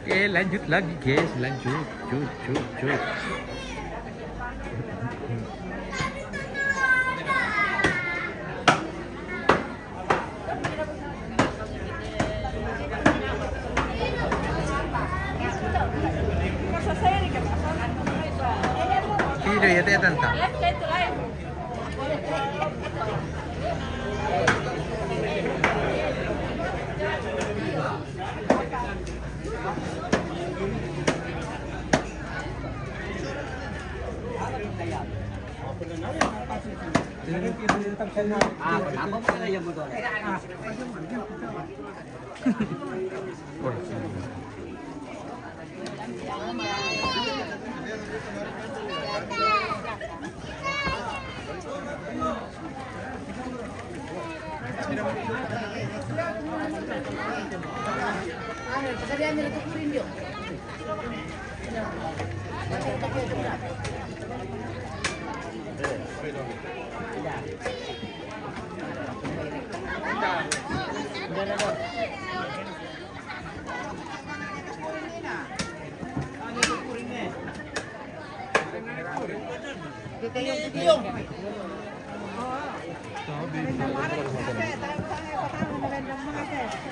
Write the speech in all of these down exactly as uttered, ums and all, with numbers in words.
Oke, lanjut lagi, guys. Lanjut, cut, cut, cut. Video ya, teh, tentang.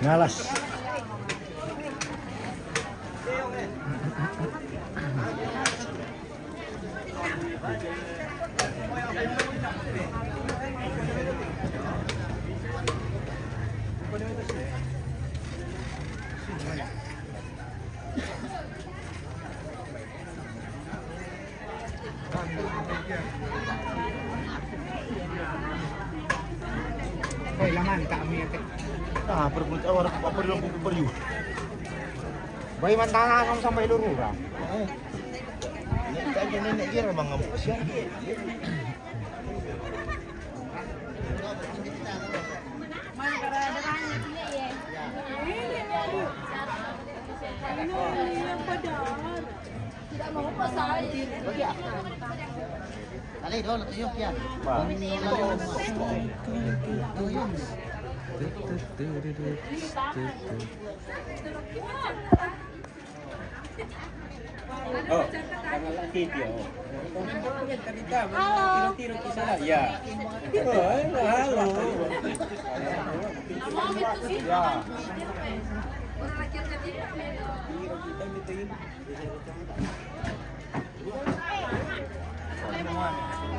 Ngalas. Hoy, laman, tak kami, tak. Ah, perlu, perlu, perlu, perlu. Bayi mantana kamu sampai lurura. Nenek dia memang ngamuk siang. Dale, dolo, tuyo, Kian. Oh, jangan lagi dia. Oh. Halo. Tiro-tiro kisah lah, ya. Oh, halo. Ya.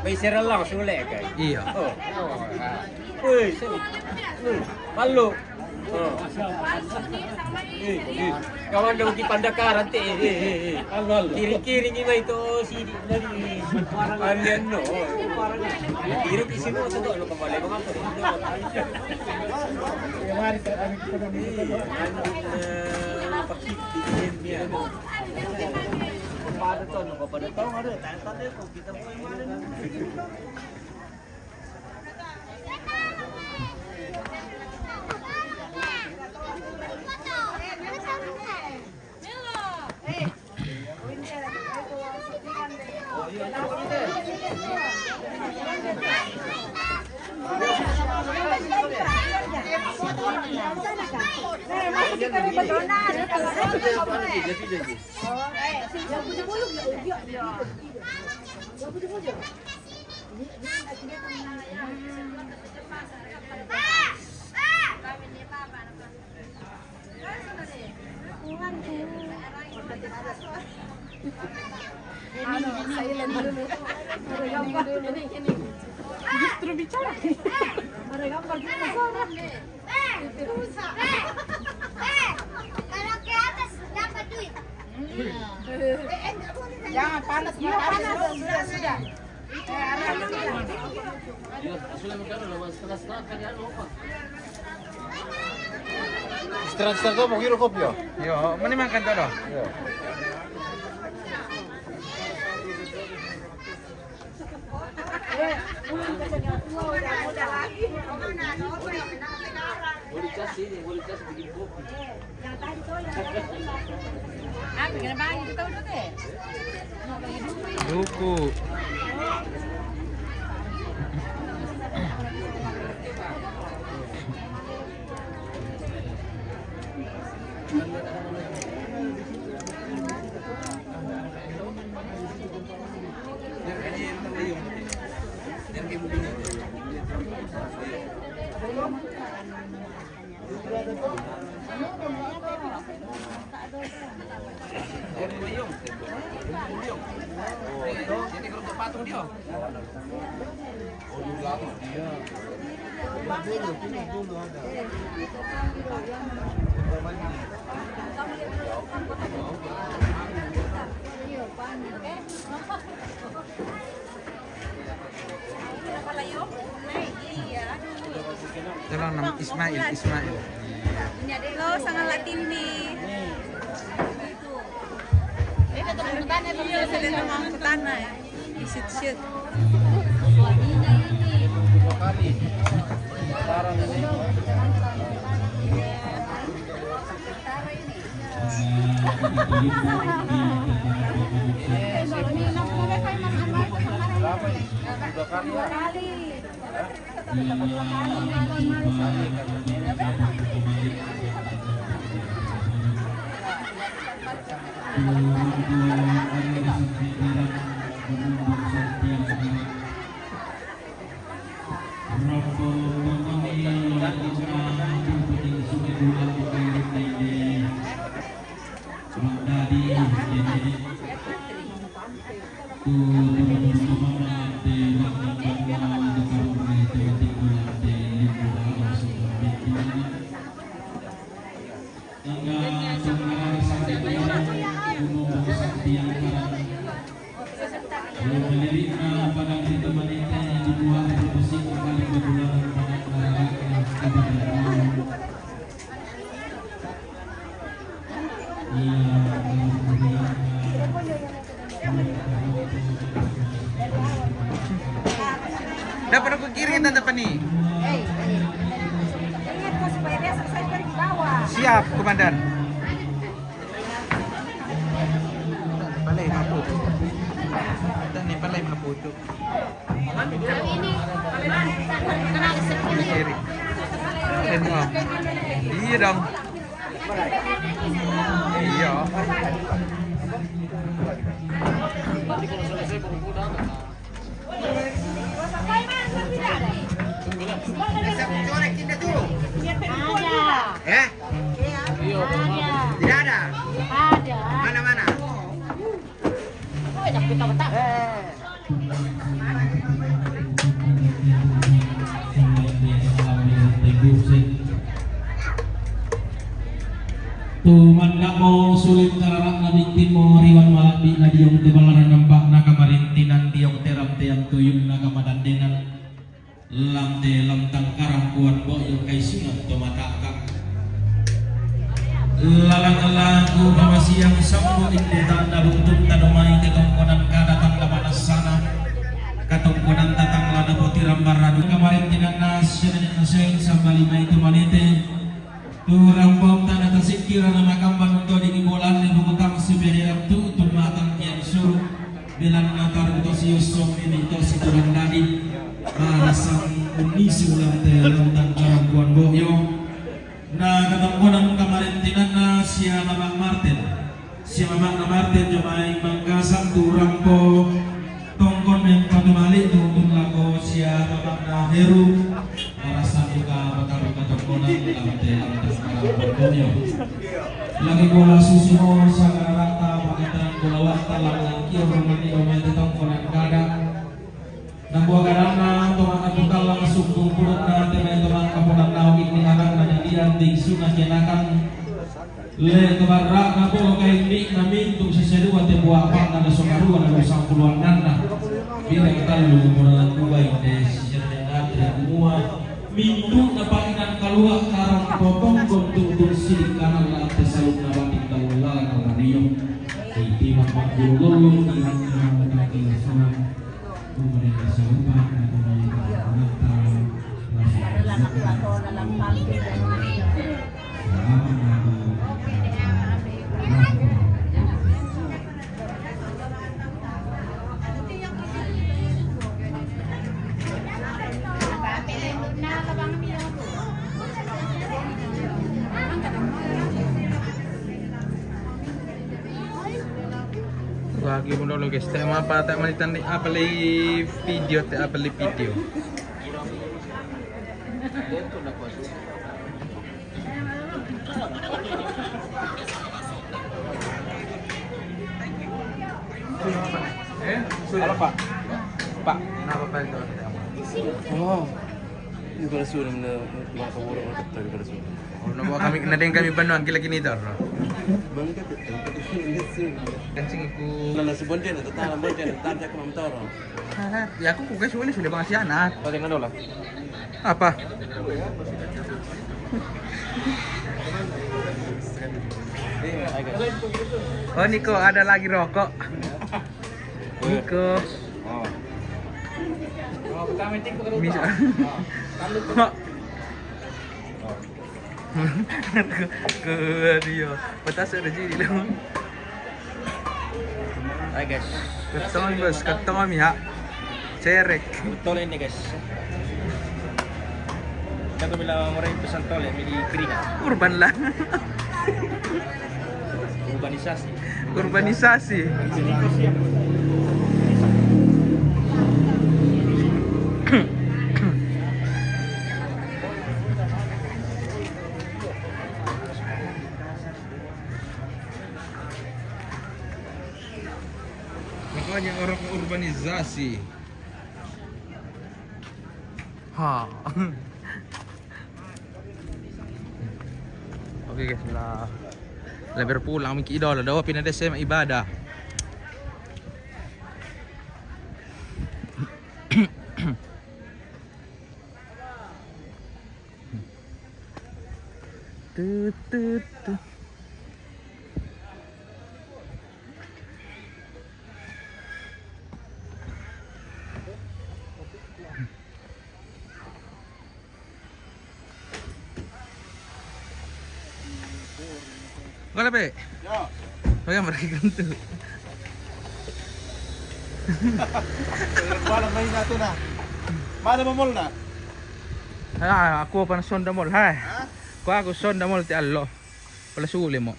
Bai sera langsung lek kai. Iya. Oh. Oh, ah. Woi, sini. Woi, halo. Oh. Eh, eh. Kawan dong kita pandakaran teh. Eh, eh, eh. Halo, halo. Kiri-kiri ni mai to si di dari. Aneh no. Kiri di sini tu tak lupa balik mengapa. Ya, mari kita kami kita kami. Eh, anu, eh, pakai dia. Pada tahun, pada tahun ada tanda-tanda. Justru bicara. Ada gambar kita sama. Kalau ke atas dapat duit. Jangan panas, panas. Sudah, sudah. Setengah-setengah tu mau kira kopi ya? Yo, mana makan tu dah? Ya. Boleh cas ini, boleh cas bikin kopi. Duku. Tolong nama Ismail, Ismail. Lo sangat Latin ni. Ini tuh petani, petani. Isit-sit. Dapat aku kiri, Tante Pani. Ingat, Bos, supaya dia selesai dari bawah. Siap, Komandan. Palay, maputo. Tante, palay, maputo. Kiri. Ano? Iya dong. Iya. Ada. Eh? Ada. Tidak ada? Ada. Mana-mana? Tumanda mo sulit karara'na bittimmo ri wanua mala'bi'na diong te balaran nampa'na kamarintinan diong te ramteang tuyunna kamadandenan. Lam te lam tangkarang kuan bo'yo kaisungan to mata'ka. Lalang laku pamasiang sambo inde tanda bungtunta domai te tongkonan kada tang la manassana. Katongkonanta tang la napotirang barradu kamarintinanna siaga naseng sambali mai to manete. Tu rampotta na tasikkira na makamban untodingi bolanna bukutang sibede tu tummatang kian suru. Belanna taruto siussong ini to siturang dadi. Marasang unisi ulang te ulang tangkarang kuan bo'yo. Na katongkonan kamarintinanna sia Mama Martin. Sia Mama Martin jomai mangkasang tu rampo tongkon mempatu mali tu untung lako sia Mama Heru. Marasa duka maka duka tongkonan lam te lam te sekarang pokoknya. Lagi bola susi mo sagarata pakatan bola wakta lam lagi orang ini omai te tongkonan kada. Nambua kadanna to ma'atukalla sukku purunna te mai to mangkapodanna inni anakna jadian tingsuna kenakan. Le to barra'na polo kainni'na mintu sese dua te bua apa'na na sokarua na dua sampulo annanna. Bidang tallu purana dua inde sijenne natre kumua mintu'na pa'inan kalua karang potongkon tu'tun sidik kanan lante salunna batik tallu lalana mario. Iti mappakkulollo iranna mudaki nasaba. Bagi mo dolo guys, te mapa, te mani tandi apa lagi video, te apa lagi video. Halo, Pak. Pak, kenapa Pak itu? Oh. Ini kalau sudah mana, mana kabur, mana kata kalau sudah. Oh, nama kami, nadeng kami bantuan gila gini dah. Bang, kata, kata, kata, kata, Kencing iku. Lalu si Bonjen, tetap Bonjen, tetap jago mamtoro. Ya, aku kukes wali sudah bang sianat. Paling ada lah. Apa? Oh, Niko ada lagi rokok. Niko. Oh. Bisa. Ke, ke dia. Petas ada jadi dong. Hai, guys. Ketemu, Bos, ketemu ya. Cerek. Betul ini, guys. Kita bilang orang pesan tol ya, milih keringat. Urban lah. Urbanisasi. Urbanisasi. Makanya orang urbanisasi. Ha. Oke, guys, lah. Lah berpulang miki idola, dah pindah desa ibadah. Tut, tut, tut. Wala pe. Ya. Oke, mereka gantu. Malam main na to na. Mana mo mall na? Ah, aku apa sonda mall, hai. Ha? Aku, aku sonda mall ti allo. Pala suli mo.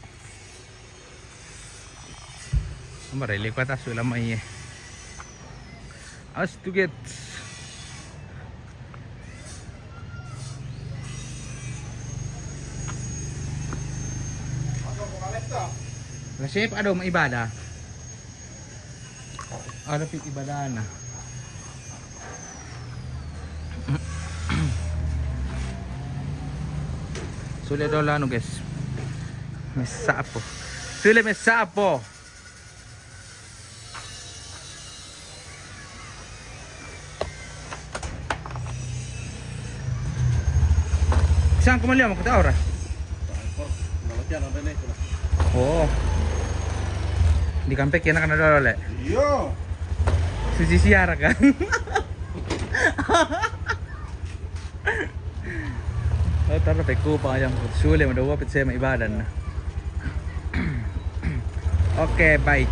Amare le kwata su la mai. As to get. Nasip ada ma ibadah. Ada pi ibadah na. Sule dola anu, guys. Mesa apa? Sule mesa apa? Saan ko maliam ko ta ora? Oh. Di kampe kena kana dole. Iyo. Susi siara kan. Oh, tara pe ku pa yang sule ma dawa pe sema ibadan. Oke, baik.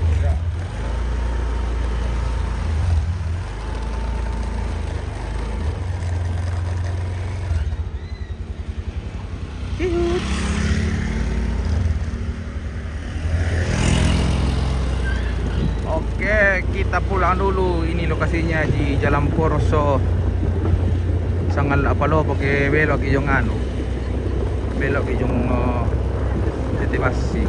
Cihut. Oke, kita pulang dulu. Ini lokasinya di Jalan Poroso. Sangal apa lo pakai belok ke jong anu. Belok ke jong, eh, Tete Basi.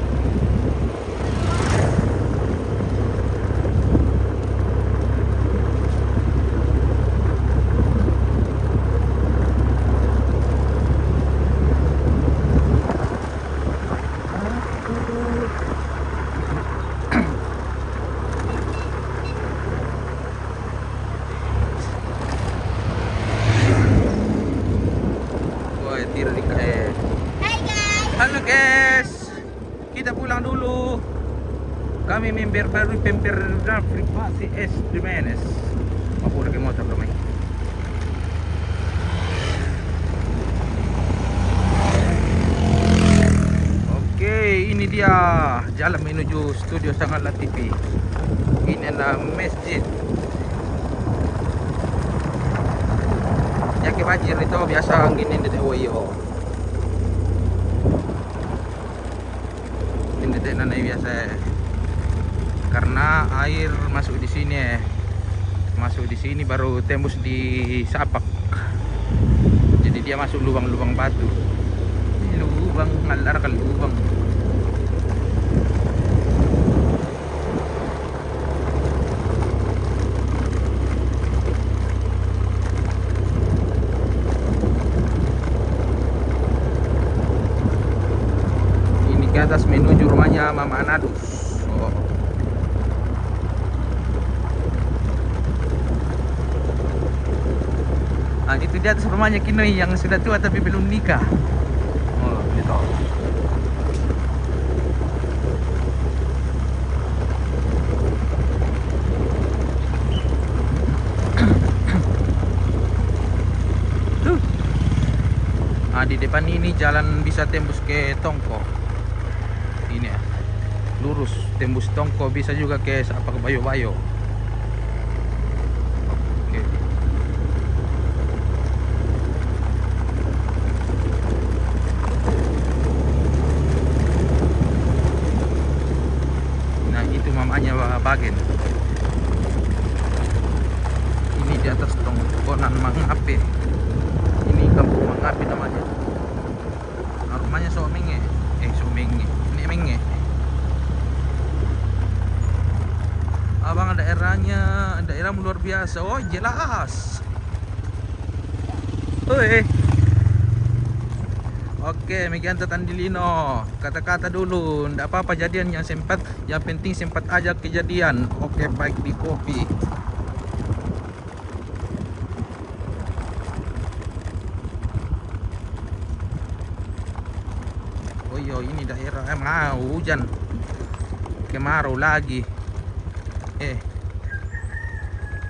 Wah, tira di kae. Hai, guys. Halo, guys. Kita pulang dulu. Kami member baru, member privasi S Jimenez. Aku lagi motor kami. Oke, ini dia jalan menuju studio Sangala T V. Ini adalah masjid. Yake banjir itu biasa angin ini di Oyo. Ini tena na biasa, eh. Karena air masuk di sini, eh. Masuk di sini baru tembus di sapak. Jadi dia masuk lubang-lubang batu. Ini lubang, ngalar ke lubang. Di atas menuju rumahnya Mama Anadus. Oh. Nah, itu di atas rumahnya Kinoi yang sudah tua tapi belum nikah. Oh, gitu. Tuh. Ah, di depan ini jalan bisa tembus ke tongko. Ini ya. Lurus tembus tongko, bisa juga ke Sapak Bayo-Bayo. Oke. Nah, itu mamanya Bagen. Ini di atas tongkonan Mangape. Ini kampung Mangape namanya. Nah, rumahnya Sok Menge. Eh, Sok Menge. Ini Menge. Abang, daerahnya, daerah luar biasa. Oh, jelas. Oi. Oke, megian tentang di Lino. Kata-kata dulu, ndak apa-apa jadian yang sempat, yang penting sempat aja kejadian. Oke, baik di kopi. Oh iya, ini daerah, eh, mau hujan. Kemarau lagi. Eh.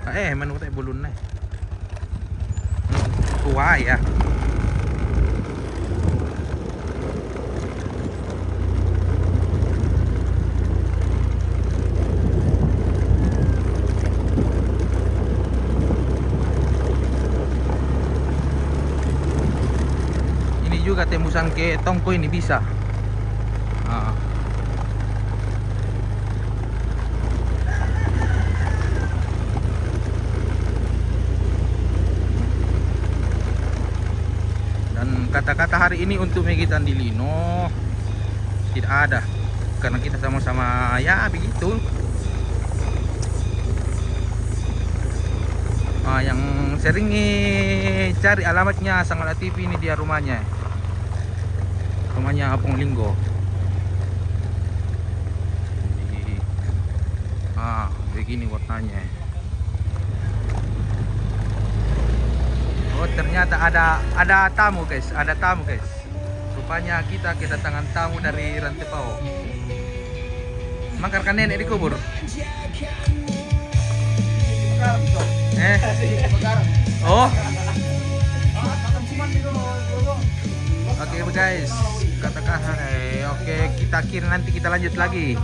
Ah, eh, menurut bulun nih. Tua ya. Ini juga tembusan ke tongko ini bisa. Ah. Dan kata-kata hari ini untuk megitan di Lino tidak ada, karena kita sama-sama ya begitu. Ah, yang sering, eh, cari alamatnya Sanggala T V ini dia rumahnya. Rumahnya Apung Linggo. Jadi, ah, begini warnanya. Oh, ternyata ada, ada tamu, guys, ada tamu, guys. Rupanya kita kedatangan tamu dari Rantepao. Mangkar kan nenek dikubur? Eh? Oh? Oke, guys, katakan, eh, oke, kita kira nanti kita lanjut lagi.